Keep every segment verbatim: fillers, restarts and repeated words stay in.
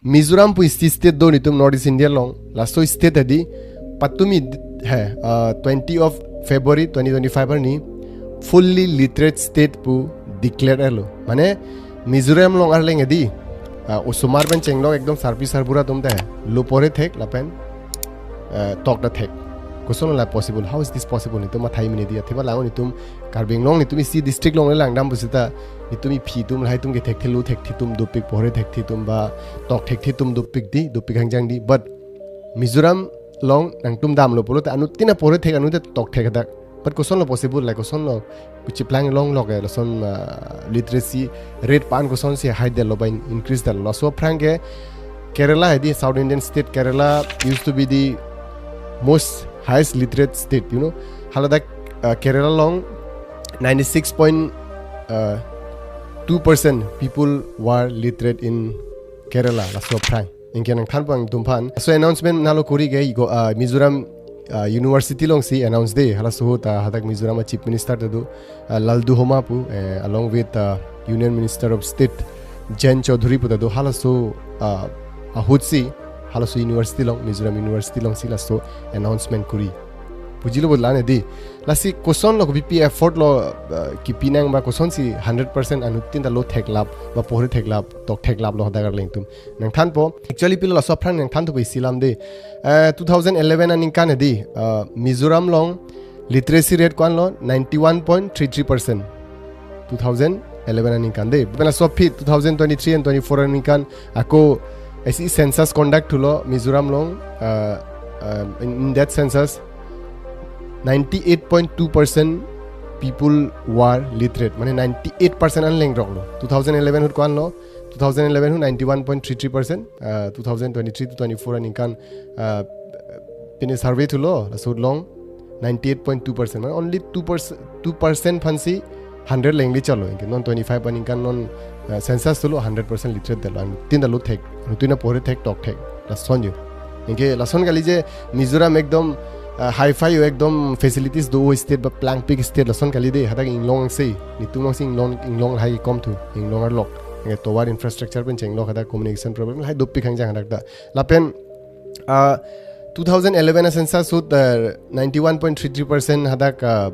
Mizoram pu isi state do netum North East India along. Laso state hedi patumi d-, he, uh, twenty of February twenty twenty-five arni fully literate state pu declare etlo. Mane Mizoram along arleng hedi, uh, osomar pen chenglok ekdom sarpi sarbura atum ta he. Lo pore thek lapen, uh, tok ta thek. Koson la possible? How is this possible? Netum mathai mene hedi. Athema lang netum Karbi Anglong netum isi district along le langdam pusita netum iphi atum lahai atum ke thekthe, lo thekthe atum dopik, pore thekthe atum ba tok thekthe atum dopik hedi, dopik hangjang hedi. But Mizoram along nangtum damlo pulote anuttin ta pore thek, anuttin ta tok thek hadak. But koson lo possible, like koson lo kuchiplang longlok ke lason, uh, literacy rate pen kosonsi high detlo ba in-, increase detlo. Laso aphrang ke Kerala hedi, South Indian state Kerala used to be the most highest literate state, you know. Haladak, uh, Kerala along ninety-six point two percent people were literate in Kerala laso aphrang. Anke nangthanpo nangtumphan. So announcement nalo kori ke igo, uh, Mizoram, uh, University alongsi announce de. Halaso ahut, uh, hadak Mizoram a Chief Minister ta do, uh, Lalduhoma pu, eh, along with, uh, Union Minister of State Jayant Chaudhary pu ta do. Halaso, uh, ahutsi halaso university along, Mizoram University alongsi laso announcement kori. Pujilo bo la-an hedi. Lasi koson lo kopi pi effort lo, uh, kipi nang ba kosonsi hundred percent anuttin ta lo theklap ba pore theklap, tok theklaplo hadak arleng atum? Nangthanpo. Actually pilo laso aphrang nangthan thupo isi alam hedi. Eh, two thousand eleven aningkan hedi, eh, Mizoram along literacy rate ko-an lo, ninety-one point three three percent. Two thousand eleven aningkan hedi. Pen laso aphi two thousand twenty-three and twenty-four aningkan ako isi census conduct thulo Mizoram along, eh, eh, in, in that census ninety-eight point two percent people were literate. Mane ninety-eight percent an lengroklo. Two thousand eleven ahut ko-an lo, two thousand eleven ahut ninety-one point three three percent, uh, two thousand twenty-three to twenty-four aningkan, uh, pine survey thulo, laso ahut long ninety-eight point two percent. Mane only two percent, two percent aphansi hundred lengli chalo. Anke non twenty-five aningkan non, uh, census thulo hundred percent literate detlo. Anuttin ta lo thek, anuttin ta pore thek, tok thek. Lason jo. Anke lason kali je Mizoram ekdom, uh, hi-fi o, ekdom facilities do state ba plangpik state, lason kali hedi. Hadak inglong si, netum alongsi inglong, inglong hai kom thu, inglong arlok. Anke tovar infrastructure pen chenglok, hadak communication problem lahai dopik hangjang hadak ta. Lapen, uh, two thousand eleven a census ahut, uh, ninety-one point three three percent hadak, uh,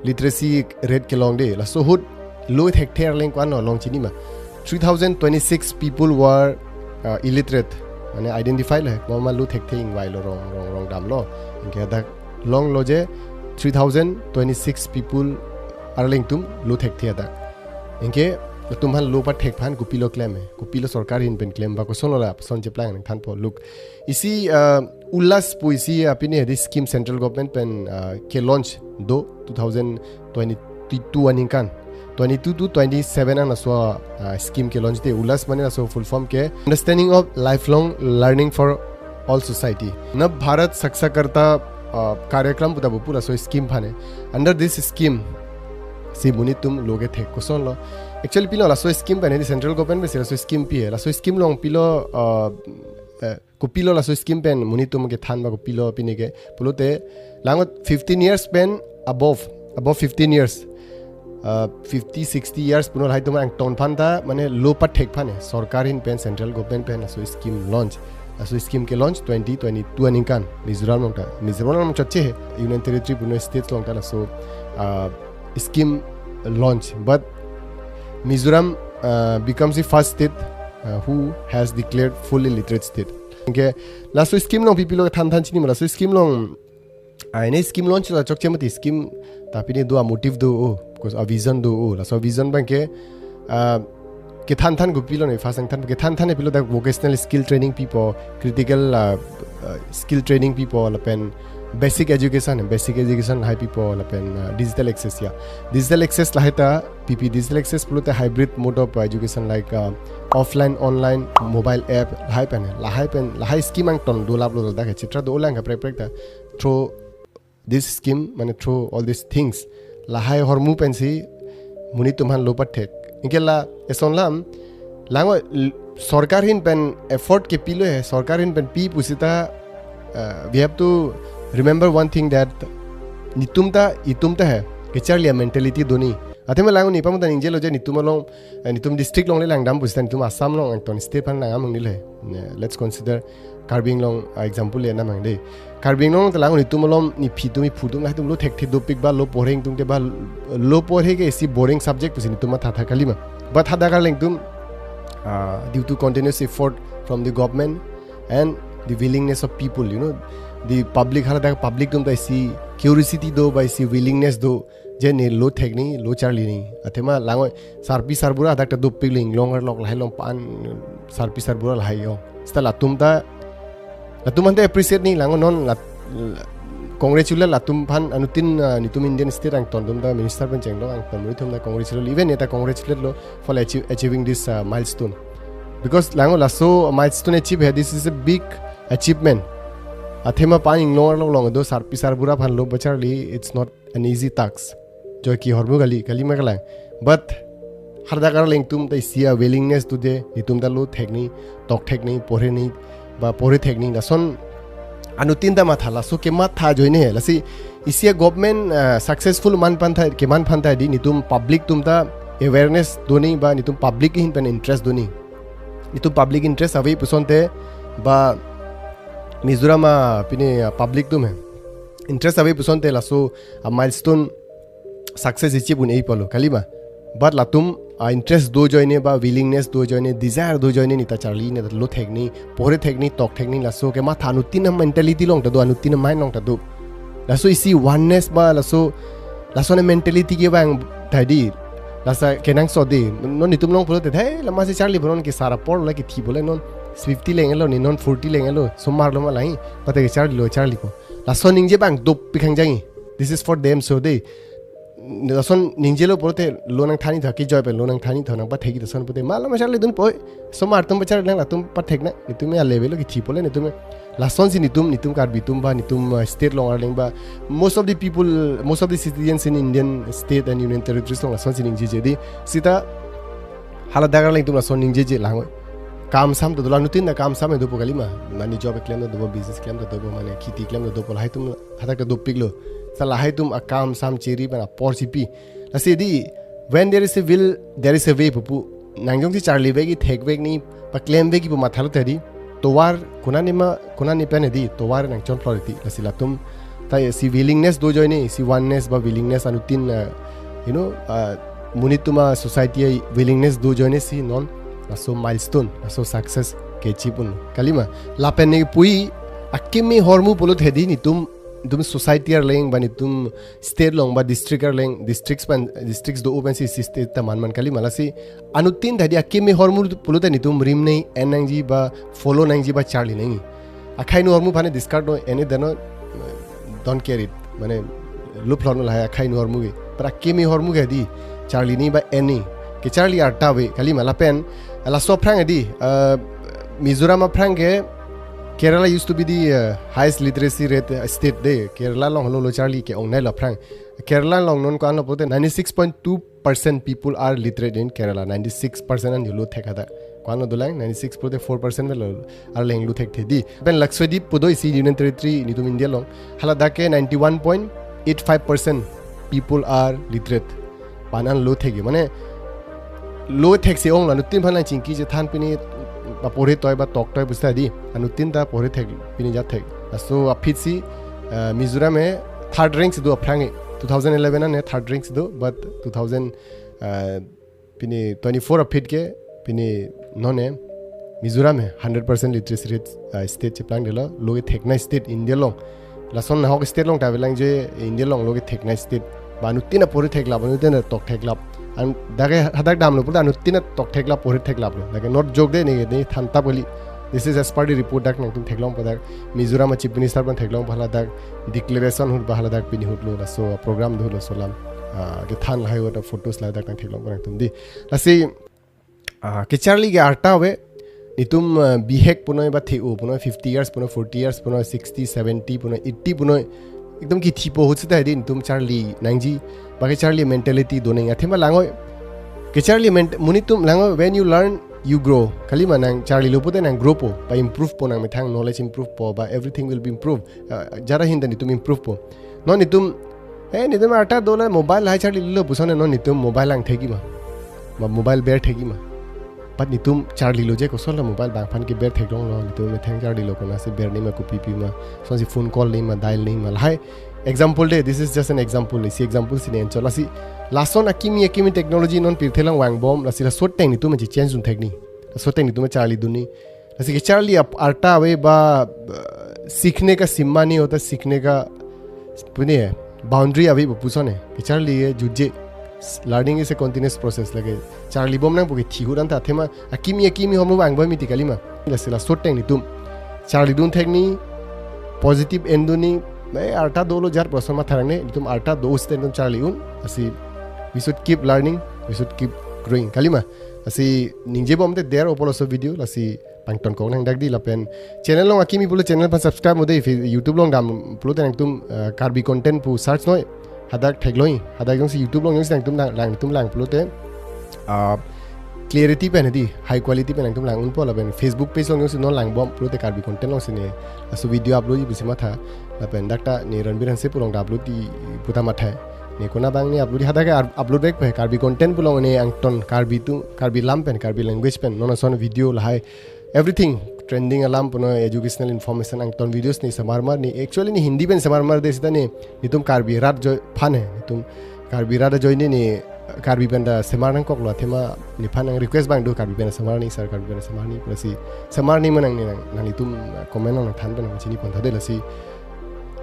literacy rate kelong hedi. Laso ahut lo thekthe arleng ko-an lo, long chinima? Three thousand twenty-six people were, uh, illiterate. Mane identify lo he, mama lo thekthe ingvailo, rong, rong, rong damlo. Anke hadak longlo je three thousand twenty-six people arleng atum lo thekthe hadak. Anke latum aphan lo pathek aphan kopilo klem he, kopilo sorkar ahin pen klem ba koson lo lapuson cheplang nangthanpo luk. Isi, uh, Ullas pu isi, uh, pine hedi scheme central government pen, uh, ke launch do two thousand twenty-two aningkan. Twenty-two to twenty-seven an laso, uh, scheme ke launch de. Ullas mane laso full form ke Understanding of Lifelong Learning for All Society. Nava Bharat Saksharta, uh, Karyakram pu ta bo pu laso scheme aphan he. Under this scheme si monit atum lo kethek, koson lo? Actually pilo laso scheme pen hedi, central government pensi laso scheme pi he. Laso scheme along pilo, uh, eh, kopilo laso scheme pen monit atum kethan ba kopilo pine ke pulote, lang ahut fifteen years pen above, above fifteen years, uh, fifty, sixty years puno lahai atum angton aphan ta, mane lo pathek aphan he, sorkar ahin pen, central government pen laso scheme launch. Laso scheme ke launch twenty twenty-two aningkan Mizoram along ta. Mizoram along chotche he, Union Territory puno states along ta laso, uh, scheme launch. But Mizoram, uh, becomes the first state, uh, who has declared fully literate state. Anke laso scheme along kopilo kethan than chinima? Laso scheme along, ah, ini scheme launch la chokche mati, scheme ta pine do a motive do, oh, because a vision do, oh, laso vision abang ke, uh, kethan than kopilo ne, first nangthan kethan than pilo, dak vocational skill training pipo, critical, uh, uh, skill training pipo, lapen basic education, basic education lahai pipo, lapen, uh, digital access ya. Digital access lahai ta pipi, digital access pulote hybrid mode of education like, uh, offline, online, mobile app, lahai pen, lahai pen, lahai scheme angton dolaplo dak he, chitra dolang kaprek prek ta through this scheme, mane through all these things. Lahai ahormu pensi monit atum aphan lo pathek. Anke la eson alam, lang ahut l-, sorkar ahin pen effort kepilo he, sorkar ahin pen pi pusita, uh, we have to remember one thing that netum ta, itum ta he, kecharli a mentality do ni. Athema lang ni pamutang ningjelo je nitum along, eh, nitum district along le langdam pusita nitum Assam along angton state aphan langdam nilo. Eh, let's consider Karbi Anglong, ah, example le namang de. Karbi Anglong ta lang nitum along niphi atum niphu atum lahai atum lo thekthe dopik ba lo porhe ingtungte ba lo porhe ke isi boring subject pusi nitum mathatha kalima. But hadak arleng atum, ah, due to continuous effort from the government and the willingness of people, you know, the public, haladak public atum ta isi curiosity do ba isi willingness do je ne lo thekni, lo charlini. Athema lang sarpi sarbura hadak ta dopik le Inglong arlok lahai along pan sarpi sarbura lahai yo. Seta latum ta, latum ante appreciate ni lang non la, congratulate latum aphan anuttin, ah, nitum Indian state angton atum ta minister pen chenglo angton atum ta congratulate, even neta congratulate lo for achieve, achieving this, ah, milestone. Because lang laso milestone achieve hai, this is a big achievement. Athema pan Inglong arlok along do sarpi sarbura aphan lo pacharli, it's not an easy task. Joiki hormu kali, kalima kalang. But hadak arleng atum ta isi a willingness do je nitum ta lo thekni, tok thekni, porheni, ba porhe thekni, lason anuttin ta matha, laso kematha ajoine he. Lasi isi a government, ah, successful man aphan ta, keman aphan ta di nitum public atum ta awareness doni ba nitum public ahin pen interest doni. Nitum public interest ave pusonte ba Mizoram a pine, ah, public atum he interest ave pusonte laso a milestone success achieve un-e pulo kalima. But latum a interest do ajoine ba willingness do ajoine, desire do ajoine neta charli, neta lo thekni, porhe thekni, tok thekni, laso kematha anuttin a mentality along ta do, anuttin a mind along ta do. Laso isi oneness ba laso, laso ne mentality kevang tadi. Lasi kenangsot di. Non nitum along pulote, "Hey, lama si charli bonon ke sara por la ke thi bole non fifty leng elo ni non forty leng elo. Somar lo ma lai. Pate ke charlilo, charlipo." Lason ningje abang dopik hangjang. This is for them so de. Lason ningjelo pulote lo nangthanji tha, kijoi pen lo nangthanji tha, nangpathekji tha lason pulote ma lama charlidunpo. Somar atum pacharli nang, latum pathek nang. Nitum ya level lo ke thi bole nitum. Lasonsi nitum, nitum Karbi atum ba nitum, uh, state along arleng ba most of the people, most of the citizens in Indian state and union territories along lasonsi ningjeje di. Seta haladak arleng atum lason ningjeje lang. Kam sam ta dolang, anuttin ta kam sam dopo kalima. Mane job keklem ta dopo, business keklem ta dopo, mane kheti keklem ta dopo, lahai atum hadak ta dopiklo. Seta lahai atum akam sam chiri pen apor si pi. Lasi di, when there is a will, there is a way pupu. Nang jongsi charli vekji, thek vekji, paklem vekji pu mathalo ta di, tovar konane ma, konane pen di tovar nangchon phlor ti. Lasi latum ta isi willingness do ajoine, isi oneness ba willingness anuttin, uh, you know, uh, monit atum a society a willingness do ajoine si non laso milestone, laso success ke achieve un kalima. Lapen ne pui akimi hormu pulote di nitum, nitum society arleng ba nitum state along ba district arleng, districts pen, districts do open si, si state ta man man kalima. Lasi anuttin ta di akimi hormu pulote nitum rim nei, en nangji ba follow nangji ba charli nangji. Akhai nu hormu aphan discard no, en dano, don't care it. Mane lo phlor no lahai akhai nu hormu ke. But akimi hormu ke di charlini ba enni. Kecharli arta ave kalima. Lapen laso aphrang di, uh, Mizoram aphrang ke Kerala used to be the, uh, highest literacy rate, uh, state de. Kerala along lo lo charli ke-ong nai lo aphrang. Kerala along non ko-an lo pulote ninety-six point two percent people are literate in Kerala. Ninety-six percent an lo thek hadak. Ko-an lo dolang, ninety-six pulote four percent avelo arleng lo thekthe di. Pen Lakshadweep pu do isi union territory nitum India along. Haladak ke ninety-one point eight five percent people are literate. Pan an lo thek, mane lo theksi ong lo, anuttin aphan lang chingki chethan pine ba porhe toi ba tok toi pusita di. Anuttin ta porhe thek, pine ja thek. Laso aphi si, uh, Mizoram he third rank si do aphrang he. Two thousand eleven an he third rank si do, but two thousand, uh, pine twenty-four aphi ke pine non he Mizoram he hundred percent literacy rate, uh, state cheplang delo, lo ketheknei state India along. Lason nahok state along ta avelang je India along lo ketheknei state. Ba anuttin ta porhe theklap, anuttin ta tok theklap. An dak ke hadak damlo pulote anuttin ta tok theklap, porhe theklap lo. Lake not joke de, ne, ne than tap kali. This is as per the report dak nangtum theklongpo dak. Mizoram a Chief Minister aphan theklongpo haladak declaration ahut ba haladak pini ahut lo laso program do lo laso alam. Ah, kethan lahai ahut photos ladak nangtheklongpo nangtum di. Lasi, ah, kecharli ke arta ave, nitum, ah, bihek punoi ba the-o punoi, fifty years punoi, forty years punoi, sixty, seventy punoi, eighty punoi. Ekdom kethipo ahut seta di nitum charli nangji. Ba kecharli mentality do nang. Athema lang oi. Kecharli ment-, monit atum lang oi, when you learn, you grow. Kalima nang charlilo pulote nang grow po, ba improve po nang methang knowledge improve po, ba everything will be improved. Ah, jara hinda nitum improve po. Non nitum Eh, netum arta dolo, mobile lahai charlilo puson non netum mobile langthekji ma. Ma mobile berthekji ma. But netum charlilo je kosonlo mobile bang aphan ke bertheklonglo, netum methang charlilo konatsi bernangji ma, kopipi ma, sonsi phone call nangji ma, dial nangji ma. Lahai example de, this is just an example. Isi example si ne-enchot lasi. Lason akimi akimi technology non pirthe along vangbom, lasi laso ateng netum change dunthekji. Laso ateng netum charlidunji. Lasi kecharli ap-, arta ave ba, uh, सीखने का सीमा नहीं होता, सीखने का, pune, boundary ave puson e. Kecharli ke jutje. Learning is a continuous process lake. Charlibom nangpo ke thihut anta athema akimi akimi hom vangbom mati kalima. Lasi laso ateng netum charlidunthekji, positive endunji, eh, arta dolo jar puson matha nangne, netum arta do uste netum charli-un. Lasi we should keep learning, we should keep growing kalima. Lasi ningjebom te der apotlo laso video, lasi pangtonkok nangdakji lapen channel along akimi pulo channel aphan subscribe mo dei, Fe-, YouTube along dam pulote nangtum, eh, Karbi content pu search noi, hadak theklongji, hadak jongsi YouTube along jongsi nangtum lang, nangtum lang pulote, ah, clarity pen hedi, high quality pen nangtum lang-unpo lapen Facebook page along jongsi non langbom pulote Karbi content alongsi ne laso video uploadji pusi matha lapen dak ta ne Ranbir Hanse pu along ta uploadji puta matha. Ne konat abang ne uploadji, hadak ke ar-, upload back pe Karbi content pu along ne angton Karbi atum, Karbi alam pen, Karbi language pen non ason video lahai everything trending alam puno educational information angton videos ne semarmar ne, actually ne Hindi pen semarmar de seta ne netum Karbi rat ajoine aphan he, netum Karbi rat ajoine ne Karbi pen ta semar nangkoklo athema nephan nang request abang do Karbi pen semarji sir, Karbi pen semarji, lasi semarji ma nang ne nang, nanglitum comment along nangthan pen nangchinipon tha de lasi.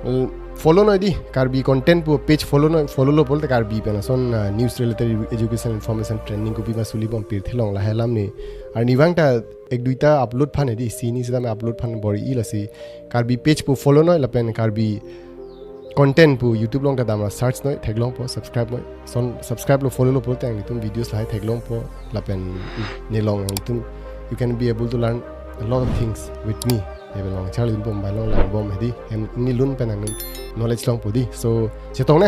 Uh, follow noi dei, Karbi content pu page follow noi, follow lo pulote Karbi pen ason, uh, news related edu-, education information trending kopi ma sulibom pirthe along lahai alam ne. Arnivang ta ek duita upload aphan hedi, isi isi seta me upload aphan bor-i lasi. Karbi page pu follow noi lapen Karbi content pu YouTube along ta damra search noi, theklongpo, subscribe noi. Son subscribe lo, follow lo pulote nangtum videos lahai theklongpo lapen ne along nangtum, you can be able to learn a lot of things with me. Ebe along charlibom, mobile along langbom hedi, hem ne lun pen nang knowledge longpo dei. So chetong nang,